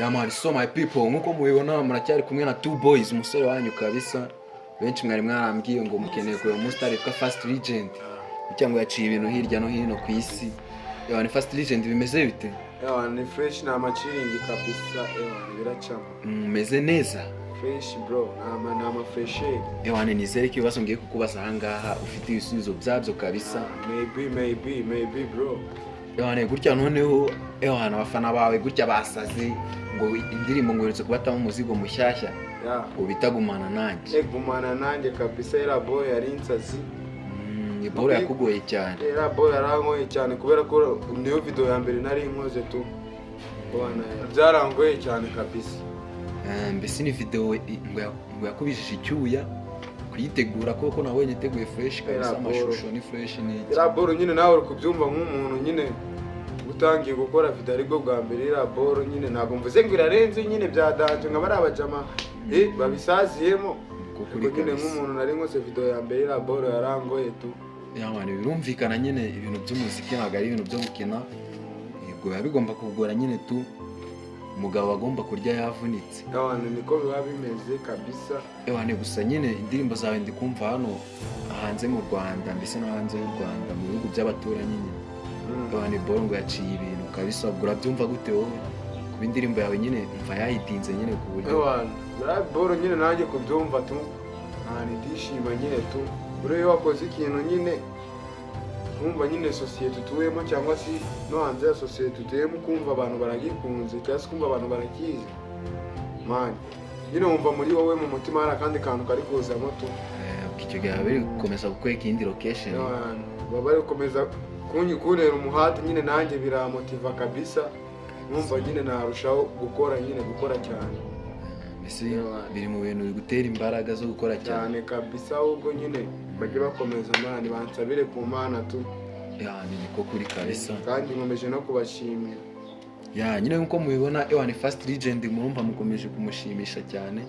Yeah man, so my people, nkuko mubibona muracyari kumwe na Two Boys, umusore wanyu kabisa. Benshi mwari mwarambwiye ngo mukeneye kureba umustar witwa Fast Legend. Kugira ngo yaciye ibintu hirya no hino ku isi. Yeah man, Fast Legend, bimeze bite? Ewa, ni fresh, ni amaciringi kabisa, ewa, biracamo. Mumeze neza? Fresh bro, ni ama fresh. Yeah man, nizere ko ibibazo ngiye kukubaza aha ngaha ufite ibisubizo byabyo kabisa. Maybe, maybe, maybe bro. Yeah man, gutya noneho, yeah man, abafana bawe gutya basaze ngo indirimbo ngo uherutse kubatamo umuzigo mushyashya ngo bita "Gumana Nanjye". Gumana nanjye kabisa, era boy yari insazi. Ni boro yakugoye cyane. Era boy yarangoye cyane kubera ko niyo video ya mbere nari nkoze tu. Bwana, byarangoye cyane kabisa. Mbese ni video ngo yakubijije icyuya kuyitegura, kuko nabonye iteguye fresh kabisa. Era boro. Amashusho ni fresh ni iki. Era boro nyine nawe uri kubyumva nk'umuntu nyine utangiye gukora video aribwo bwa mbere. Era boro nyine ntabwo mvuze ngo irarenze nyine bya danger nka bariya bajama babisaziyemo. Kuko uri Ariko nyine kabisa. nk'umuntu nari nkoze video ya mbere, era boro yarangoye tu. Yeah man, birumvikana nyine, ibintu by'umuziki ntabwo ari ibintu byo gukina. Ubwo biba bigomba kugora nyine tu, umugabo agomba kurya yavunitse. Abantu niko biba bimeze kabisa. Ewane, gusa nyine indirimbo zawe ndi kumva hano hanze mu Rwanda, mbese no hanze y'u Rwanda, mu bihugu by'abaturanyi nyine. Ewane, boro ngo yaciye ibintu kabisa. Ubwo urabyumva gute wowe kuba indirimbo yawe nyine umva yayitinze nyine ku buryo? Ewana, buriya boro nyine nanjye kubyumva tu, nta ndishima nyine tu. Buriya iyo wakoze ikintu nyine nkumva nyine sosiyete utuyemo cyangwa se no hanze ya sosiyete utuyemo, ukumva abantu baragikunze cyangwa se ukumva abantu barakizi man, nyine wumva muri wowe mu mutima hari akandi kantu kari kuzamo tu. Ubwo icyo gihe baba bari gukomeza kukwereka iyindi location. Ewana, baba bari gukomeza kuntera umuhate nyine, nanjye biramotiva kabisa, numva nyine narushaho gukora nyine, gukora cyane. Mbese biri mu bintu bigutera imbaraga zo gukora cyane. Cyane kabisa, ahubwo nyine bajye bakomeza man, bansabire ku Mana tu. Yeah, ni niko kuri kabisa. Kandi nkomeje no kubashimira. Yeah, nyine nkuko mubibona, ewane, Fast Legend murumva mukomeje kumushimisha cyane.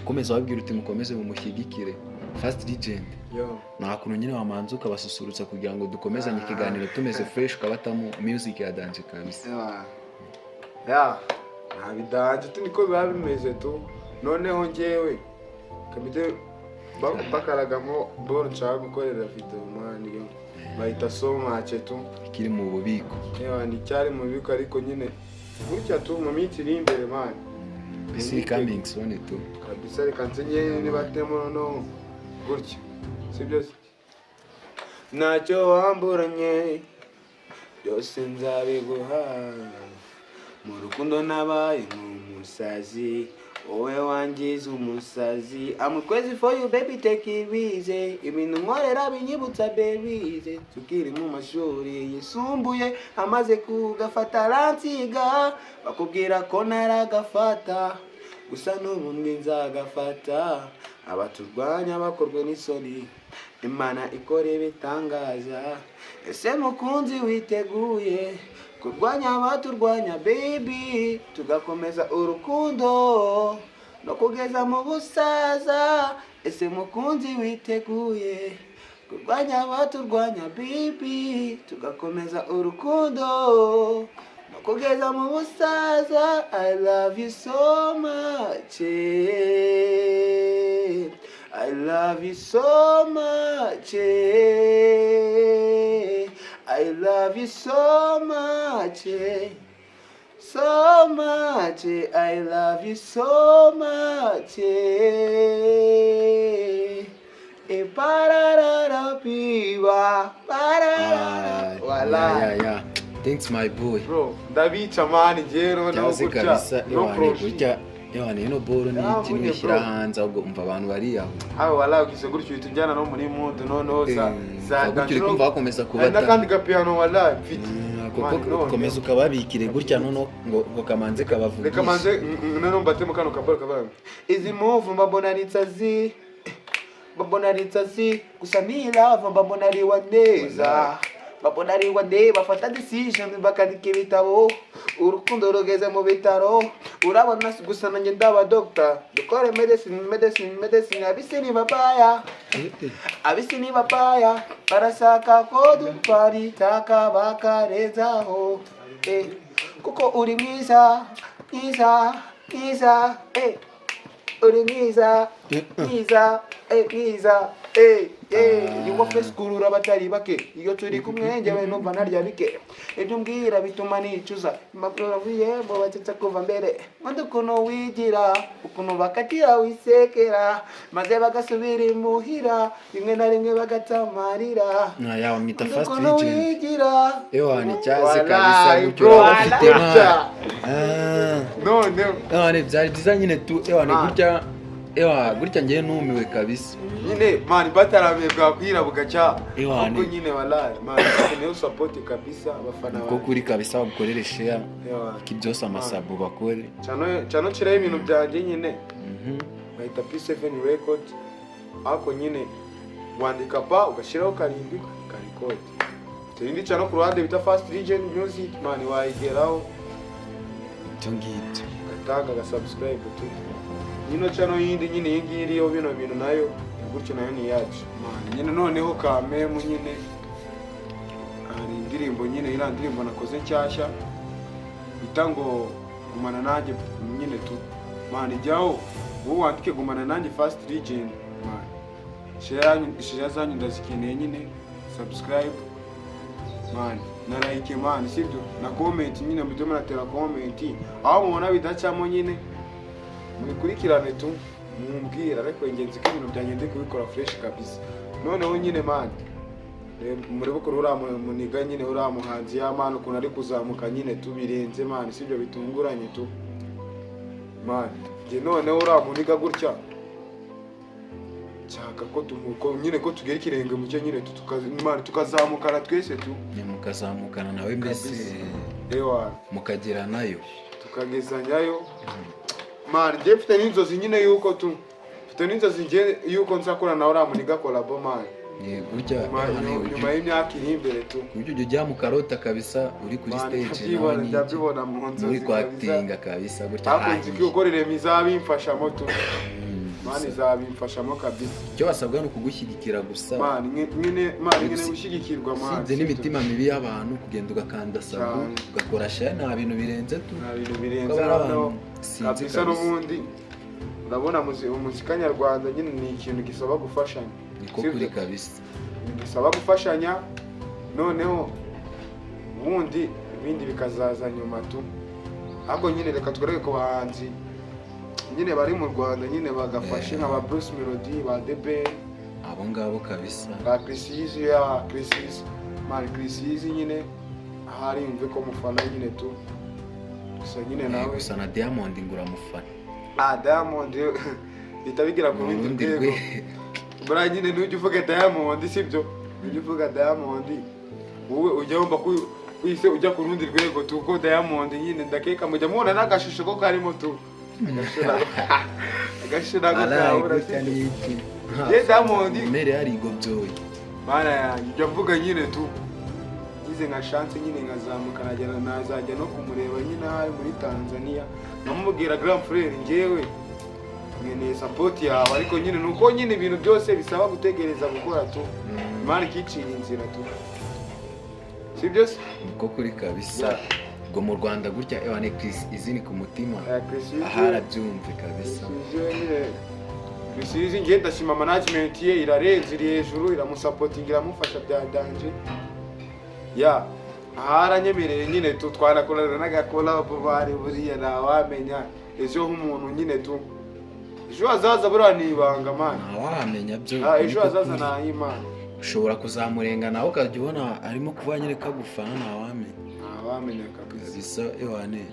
Ukomeza wabwira uti mukomeze mumushyigikire Fast Legend. Yo. Nta kuntu nyine wamanza ukabasusurutsa kugira ngo dukomezanye ikiganiro tumeze fresh, ukabatamo music ya danger kabisa? Yeah, nta bidanje tu, niko biba bimeze tu. Noneho njyewe kamite bakaragamo boro nshaka gukorera video man, yo bahita so much tu. Ikiri mu bubiko. Ewa, ni cyari mu bubiko, ariko nyine gutya tu mu minsi iri imbere man. Mbese coming soon tu. Kabisa, reka nze nyine nibatemo noneho gutya, sibyo se? Ntacyo wamburanye, byose nzabiguha. Mu rukundo nabaye nk'umusazi, wowe wangize umusazi. I'm crazy for you baby, take it easy. Ibintu nkorera binyibutsa baby tukiri mu mashuri yisumbuye, amaze kugafata aransiga, bakubwira ko naragafata gusa n'ubundi nzagafata. Abaturwanya bakorwe n'isoni, Imana ikora ibitangaza. Ese mukunzi, witeguye kurwanya abaturwanya baby, tugakomeza urukundo no kugeza mu busaza? Ese mukunzi, witeguye kurwanya abaturwanya baby, tugakomeza urukundo no kugeza mu busaza? I love you so much, I love you so much, I love you so much, so much. I love you so much. E pararara piba pararara. Wala. Yeah. Thanks my boy. Bro, ndabica man, njyewe noneho Cyaze gutya kabisa. no Ewane profit. gutya, ewane, ino boro ni iki? Yavuye, Nwishyira bro. hanze, ahubwo umva abantu bariyahura. Aho wala ugize gutyo uhita unjyana no muri mood noneho za za gutyo uri kumva bakomeza Hari kubata. n'akandi gapiyano wala mfite. Kuko Man, none. komeza ukababikire gutya noneho ngo kamanze kabavugishe. Reka manze noneho mbatemo kano kaboro kavuga izi move, mbabona ari insazi, mbabona ari insazi gusa ni love, mbabona ari wa neza, mbabona ari wa neza. Bafata decision bakandika ibitabo, urukundo rugeze mu bitaro, urabona gusa nanjye ndaba doctor, dukore medicine, medicine, medicine. Abisi ni babaya, abisi ni babaya, barashaka ko duparika bakarezaho, kuko uri mwiza. Mwiza, mwiza, uri mwiza, mwiza, mwiza, you wa face kurura abatari bake. Iyo turi kumwe njyewe numva narya bike. Ibyo umbwira bituma nicuza. Impapuro navuyemo bacece kuva mbere. Nkunda ukuntu wigira, ukuntu bakatira wisekera, maze bagasubira imuhira, rimwe na rimwe bagatamarira. Na yawe mwita Nkunda Fast ukuntu Legend. wigira. Ewa, ni cyaze Wallahi, kabisa gutyo bro. uraba ufite Gutya. man. None Ewa, ni byari byiza nyine tu. Ewa, ni Ah. gutya. Ewa, gutya ngiye numiwe kabisa. Nyine man, bataramiye bwakwira bugacya. Ewa, Ahubwo ni- nyine wallahi man, niyo support kabisa abafana Niko banjye. kuri kabisa, bagukorere share. Ewa. Ki byose amasabu bakore. Channel nshiraho ibintu byanjye nyine, bahita P7 Record, ariko nyine wandika pa ugashyiraho 7 ka record. Indi channel ku ruhande bita Fast Legend Music, man, wayigeraho. Ibyo ngibyo. Ugatanga aga subscribe tu. Nyino channel yindi nyine iyi ngiyi iriho bino bintu nayo gutyo, nayo ni iyacu man. Nyine noneho kamemu nyine hari indirimbo nyine, iriya ndirimbo nakoze nshyashya bita ngo "Gumana Nanjye" nyine tu man. Ijyaho wowe wandike "Gumana Nanjye Fast Legend", man. Share zanyu ndazikeneye nyine, subscribe man, na like man, sibyo? Na comment nyine, mujye munatera comment aho mubona bidacamo nyine, mubikurikirane tu, mumbwira. Ariko ingenzi ko ibintu byanjye ndi kubikora fresh kabisa. Noneho nyine man, murebe ukuntu uriya muniga nyine, uriya muhanzi ya man, ukuntu ari kuzamuka nyine tu, birenze man, sibyo? Bitunguranye tu man. Njye noneho uriya muniga gutya nshaka ko nyine ko tugera ikirenge mu cyo nyine tu, man, tukazamukana twese tu. Ni mukazamukana nawe mbese. Kabisa. Ewa. Mukagera nayo. Tukagezanyayo man. Njye mfite n'inzozi nyine yuko tu, mfite n'inzozi njye yuko nzakora nawe uriya muniga collabo man. Ni gutya. Nyuma y'imyaka iri imbere tu. Ku buryo ujya ujya mu karota kabisa uri kuri Man, stage nawe ndabyibona, n'iki, ndabyibona mu nzozi muri kabisa. kwakitinga kabisa gutya Ariko nzi ko hahiye. gukorera izabimfashamo tu. Man, Gusa. izabimfashamo kabisa. Icyo basabwa ni ukugushyigikira gusa. Man, nyine man, nyine gushyigikirwa man. Usibye n'imitima mibi y'abantu, kugenda ugakanda sub, Cyane. ugakora share, nta bintu birenze tu. Nta bintu birenze. Kuko ari Noneho abantu sinzi kabisa kabisa. N'ubundi urabona umuzika nyarwanda nyine ni ikintu gisaba gufashanya. Niko Sibyo? kuri kabisa. Gisaba gufashanya, noneho ubundi ibindi bikazaza nyuma tu. Ahubwo nyine reka twereke ku bahanzi nyine bari mu Rwanda nyine bagafashe, nka ba Bruce Melody, ba The Ben. Abo ngabo kabisa. Ba Chris Easy, ya Chris Easy man, Chris Easy nyine ahari yumve ko mufana nyine tu. Gusa nyine nawe Gusa na Diamond ngo uramufana. Ah, Diamond bihita bigera ku Mu rundi rundi rwego. rwego. Buriya nyine ntujya uvuga Diamond, sibyo? Ntujya uvuga Diamond, wowe ujya wumva ko wise ujya ku rundi rwego tu, ko Diamond nyine ndakeka mujya mubona n'agashusho ko karimo tu, agashusho nako Alaye kabura, gutya sibyo? ni iki? Ye Diamond. Mere yarigobyoye. Mana yanjye, ujya mvuga nyine tu, ngize nka chance nyine nkazamuka nagera, nazajya no kumureba nyine aho ari muri Tanzania, nkamubwira: "Grand frère, njyewe nkeneye support yawe." Ariko nyine nuko nyine ibintu byose bisaba gutegereza, gukora tu, Imana ikicira inzira tu, si byo se? Niko kuri kabisa. Yeah. Ubwo mu Rwanda gutya, ewa, ni Chris Easy ni ku mutima. Chris Easy. Aha arabyumve kabisa. Chris Easy nyine, Chris Easy njye ndashima management ye, irarenze, iri hejuru, iramusapotinga, iramufasha bya danger. Ya aha aranyemereye nyine tu, twanakorana n'agakolabo bari buriya ntawamenya ejo h'umuntu nyine tu, ejo hazaza buriya ni ibanga man. Ntawamenya byo. Ah, ejo Niko hazaza kuri. ni ah'Imana. Ushobora kuzamurenga nawe ukajya ubona arimo kuba nyine kagufana, ntawamenya. Ntawamenya kabisa. Kabisa, ewane,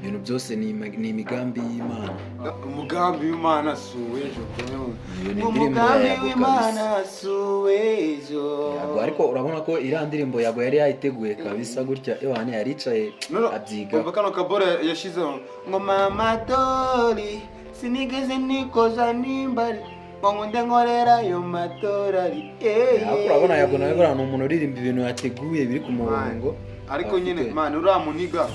ibintu byose ni imigambi y'Imana. Umugambi w'Imana si uw'ejo. Iyo ni indirimbo ya Umugambi Yago w'Imana kabisa. si uw'ejo. Yago, ariko urabona ko iriya ndirimbo Yago yari yayiteguye kabisa gutya, ewane, yaricaye No, no, abyiga. Umva kano kabora yashyizeho ngo: "Mama dori, sinigeze nikoza nimbari ngo nkunde nkorera ayo matorari." Ariko urabona Yago nawe buriya ni umuntu uririmba ibintu yateguye biri ku murongo. Ariko nyine Afite- man, uriya muniga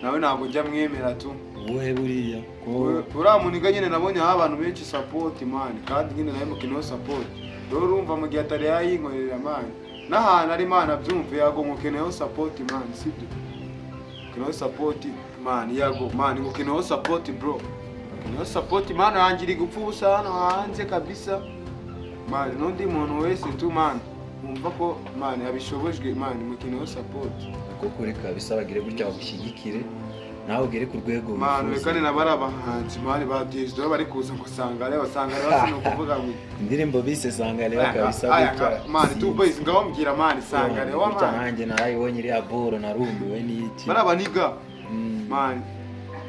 nawe ntabwo njya mwemera tu. Uwuhe buriya ko? Uriya muniga nyine nabonye aho abantu benshi support man, kandi nyine nawe mukeneyeho support. Rero urumva mu gihe atari yayinkorera man, n'ahantu ari man abyumve, Yago mukeneyeho support man, sibyo? Mukeneyeho support. Man, Yago, man, ngukeneyeho support, bro. Ngukeneyeho support, man, yanjye iri gupfa ubusa hano hanze kabisa. Man, n'undi muntu wese tu, man, wumva ko, man, yabishobojwe, man, ngukeneyeho support. Kuko kuri kabisa bagire gutya bagushyigikire, nawe ugere ku rwego Man, wifuza. reka ni nabo ari abahanzi, man, ba Diez bari kuza ngo Sangare, basanga rero si ukuvuga ngo Indirimbo bise Sangare kabisa gutya. Man, two boys, ngaho mbwira, man, Sangare wa Gutya man. Nanjye narayibonye iriya boro, narumiwe n'iki. Bari abaniga, man,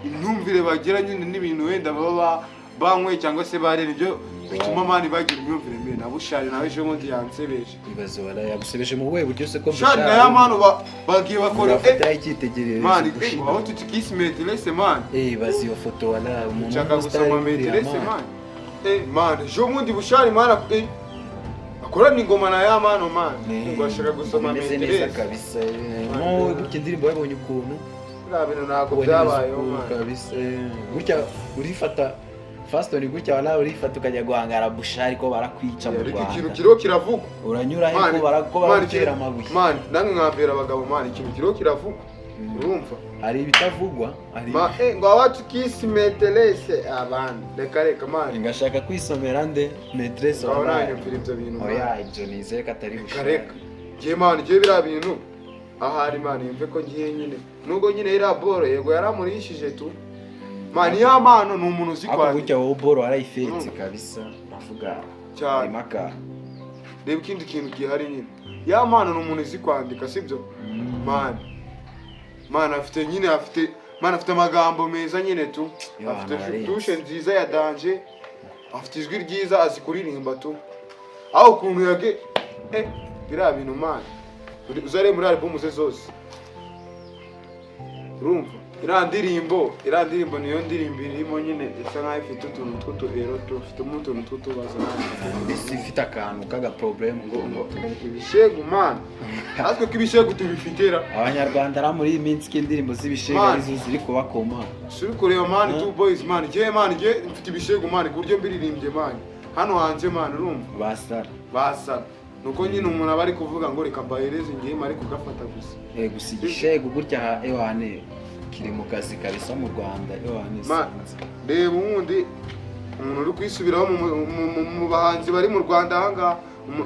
imyumvire bagira nyine n'ibintu wenda baba banyweye cyangwa se barera, ibyo bituma, man, bagira imyumvire mibi. Na Bushali nawe ejo bundi yansebeje. Ibibazo warayagusebeje mu buhe buryo se ko? Bushali na ya manu bagiye bakora Urafatiraho icyitegererezo man, Bushali. Aho tutikisi maîtresse, man. Bazi iyo foto wala umuntu Nshaka w'umusitari gusoma kuriya, maîtresse, man. Man. Man, ejo bundi Bushali, man, akorana ingoma na ya mano, man, ngo ashaka gusoma Bimeze neza maîtresse. kabisa. Nkowe gutya indirimbo wabonye ukuntu Biriya bintu ntabwo ubonye imeze byabayeho, ukuntu man. kabisa. Gutya urifata Faston, gutya wala urifata ukajya guhangara Bushali ko barakwica mu Ariko ikintu Rwanda. kiriho kiravugwa. Uranyura he ko ko Man, baratera amabuye? Man, namwe mwambera abagabo, man, ikintu kiriho kiravugwa, urumva? Hari ibitavugwa, hari Ma, ngo awacu kisi maîtresse abandi, reka reka, man. Ngashaka kwisomera nde maîtresse? Ngaho Wala nanyumvira ibyo bintu, man. Oya, ibyo nizere ko atari Reka Bushali. reka, ngiye, man, ngiye biriya bintu ahari, man, yumve ko ngiye nyine, nubwo nyine iriya boro yego yaramurishije tu, man. Ya mano ni umuntu uzi Ariko kwandika. gutya wowe boro warayifetse kabisa, uravuga Cyane. harimo akantu. Reba ikindi kintu gihari nyine, ya mano ni umuntu uzi kwandika, sibyo, man? Man, afite nyine, afite, man, afite amagambo meza nyine tu. Yo, Afite ararenze. touche nziza ya danger, afite ijwi ryiza, azi kuririmba tu. Aho ukuntu yage biriya bintu, man, uzarebe muri album ze zose, urumva iriya ndirimbo niyo ndirimbo irimo nyine isa nkaho ifite utuntu tw'utuhero, tufitemo utuntu tw'utubazo. Mbese ifite akantu k'agaproblème. Ngo ibishegu, man, natwe ko ibishegu tubifitera. Abanyarwanda ra muri iyi minsi ko indirimbo z'ibishega Man. arizo ziri kubakoma. Suri kureba, man, Huh? two boys, man, njye, man, njye mfite ibishegu, man, ku buryo mbiririmbye, man, hano hanze, man, urumva Basara. Basara nuko nyine umuntu aba ari kuvuga ngo reka mbahereze, ngiye mari kugafata gusa. Gusa igishegu gutya ha ewane kiri mu kazi kabisa mu Rwanda ewane. Man. Sinzi. Reba ubundi umuntu uri kwisubiraho mu bahanzi bari mu Rwanda ahangaha,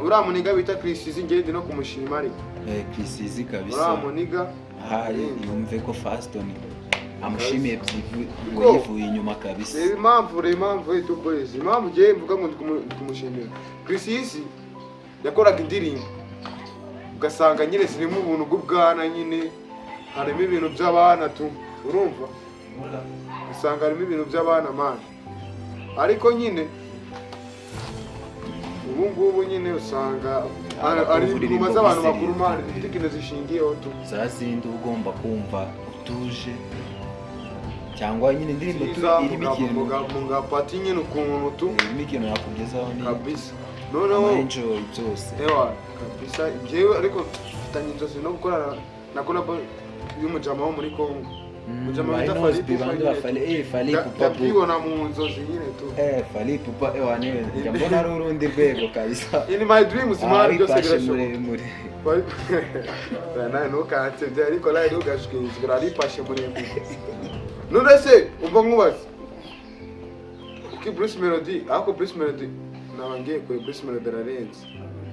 uriya muniga bita Chris Eazy, ngende no kumushima ariko. Chris Eazy kabisa. Uriya muniga Ahari yumve ko Faston amushimiye Ko? yivuye inyuma kabisa. Reba impamvu two boys, impamvu ngiye mvuga ngo ndi kumushimira Chris Eazy, yakoraga indirimbo ugasanga nyine zirimo ubuntu bw'ubwana nyine, harimo ibintu by'abana tu, urumva, usanga harimo ibintu by'abana, man. Ariko nyine ubu ngubu nyine usanga ari ingoma z'abantu bakuru, man, zifite ikintu zishingiyeho tu. Za zindi uba ugomba kumva utuje, cyangwa nyine indirimbo tu Nziza, irimo ikintu mugapati nyine ukuntu tu. Irimo ikintu yakugezaho ni Kabisa, noneho ama-enjoy byose. Ewa kabisa, njyewe ariko mfitanye inzozi no gukorana na collabo y'umujama wo muri Congo. Mujama bita Ba Fally Inosbi, Ipupa bandi nyine ba tu. Fally, Fally Ipupa bro. Ndabyibona mu nzozi nyine tu. Fally Ipupa, ewane njya mbona ari urundi rwego kabisa. In my dreams, man, byose Wipashe birashoboka. muremure. Nawe ntukansebye, ariko nawe ntugashwizwe, aripashe muremure. None se umva nkubaze, kuko Bruce Melody, ariko Bruce Melody naba ngiye kure, Bruce Melody ararenze,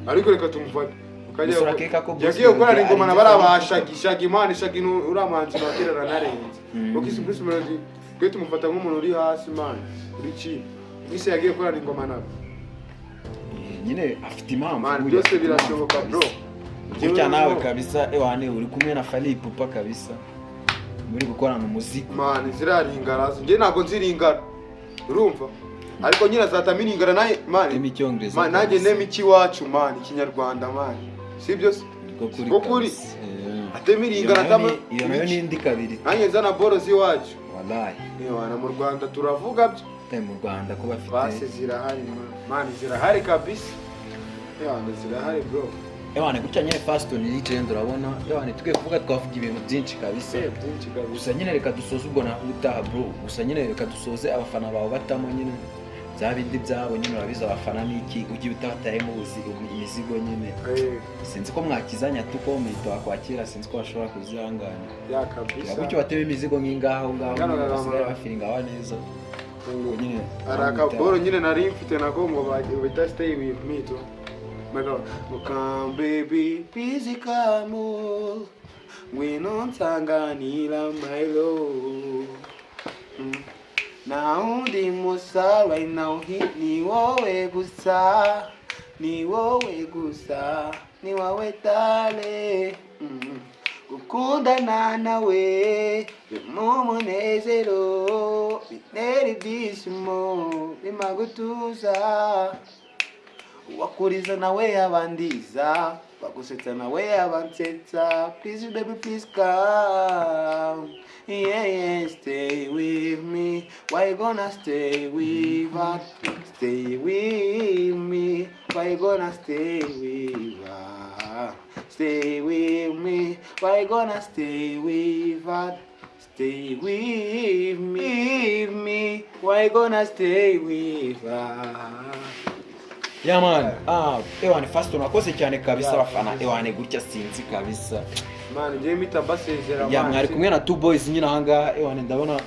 ariko reka tumufate. Gusa urakeka ko Bruce Yagiye gukorana Melody ingoma na arenze bariya ba Fally? Shaggy. Shaggy, man, Shaggy ni uriya muhanzi wa kera, aranarenze. Kuko isi Bruce Melody twe tumufata nk'umuntu uri hasi, man, uri cheap, isi yagiye gukorana ingoma nabo. Nyine afite impamvu. Man, Burya byose afite impamvu birashoboka, kabisa. bro. Gutya nawe kabisa ewane uri kumwe na Fally Ipupa kabisa, muri gukorana umuziki. Man, ziriya ringara njye ntabwo nziringara, urumva, ariko nyine azatamo iringara naye, man. Ndimi icyongereza Man, nanjye kabisa. ndeme ikiwacu, man, ikinyarwanda, man, sibyo se? Niko kuri Niko kuri. kabisa. Atema iringara, Iyo nayo atama iyo nayo ni indi kabiri. Nanjye nzana boro z'iwacu. Wallahi. Ewana, mu Rwanda turavuga byo. Mu Rwanda ko bafite Base zirahari, man, man, zirahari kabisa. Ewana, zirahari, bro. Ewane gutya nyine Faston legend, urabona ewane tugiye kuvuga twavuga ibintu byinshi kabisa. Byinshi kabisa. Gusa nyine reka dusoze ubwo na utaha, bro. Gusa nyine reka dusoze abafana bawe batamo nyine Bya bindi byabo nyine, urabizi, abafana n'iki, ujye utabatayemo imizigo nyine. Sinzi ko mwakizanya tuko muhita wakwakira, sinzi ko bashobora kuzihangana. Ya, kabisa. Gutyo batema imizigo nk'ingaho ngaho Kano nyine, kagamba. basigaye bafiringa aho neza. Ubwo nyine Hari akaboro nyine nari mfite nako ngo bita "Stay with me" tu. Ngo "Come baby, please come oh. Ngwino nsanganira my love. Nta wundi musa right now, ni wowe gusa, ni wowe gusa, ni wowe tale. Gukundana nawe bimuha umunezero, bintera ibyishimo, bimpa gutuza. Uwakuriza nawe yabandiza, bagusetsa nawe yabansetsa. Please baby, please come, yeah, stay with me. Why you gonna stay with her? Stay with me. Why you gonna stay with her? Stay with me. Why you gonna stay with her? Stay with me, with me. Why you gonna stay with her? Yeah man, ah, ewane, Fast, urakoze cyane kabisa. Yeah, Abafana, kabisa. ewane, gutya sinzi kabisa. Man, njyewe mpita mbasezera. Ya, man. mwari kumwe na Two Boys nyine ahangaha. Ewane, ndabona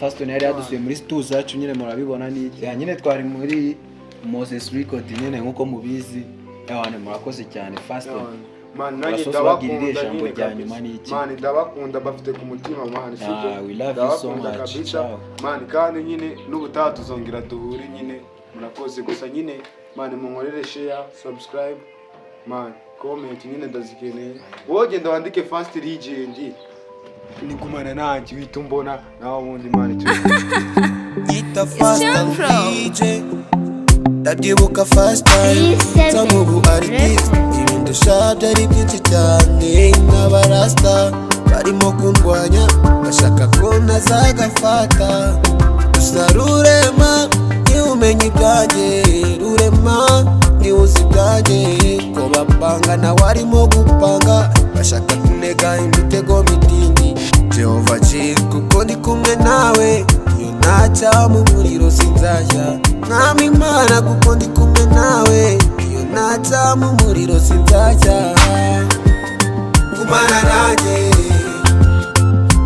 Faston yari yadusuye muri studio zacu nyine, murabibona n'iki. Ya, nyine twari muri Moses Record nyine nk'uko mubizi. Ewane, murakoze cyane, Faston. Man, nanjye Abasozi babwira ndabakunda ijambo nyine rya kabisa. nyuma ni iki? Man, ndabakunda, bafite ku mutima, man, sibyo? Ah, we love you so Ndabakunda much. kabisa. Ciao. Man, kandi nyine n'ubutaha tuzongera duhure nyine. Murakoze gusa nyine, man, munkorere share, subscribe, man, comment nyine ndazikeneye. Wowe genda wandike Fast Legend, nigumana nanjye uhita umbona. Nawe ubundi, man, turi Nyita Fast John Pro. DJ. Ndabyibuka first time nza mu bu artist, ibintu byari byinshi cyane, n'abarasta barimo kundwanya, bashaka ko ntazagafata. Gusa Rurema niwe umenya ibyanjye, Rurema niwe uzi ibyanjye. Ko bapanga nawe arimo gupanga, bashaka kunega imitego mitindi. Jehova Jireh, kuko ndi kumwe nawe, iyo ntacya mu muriro sinzajya. Mwami Imana, kuko ndi kumwe nawe, iyo ntacya mu muriro sinzajya. Gumana nanjye,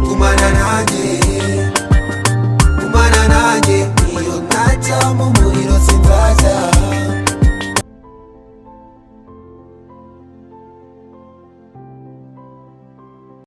gumana nanjye.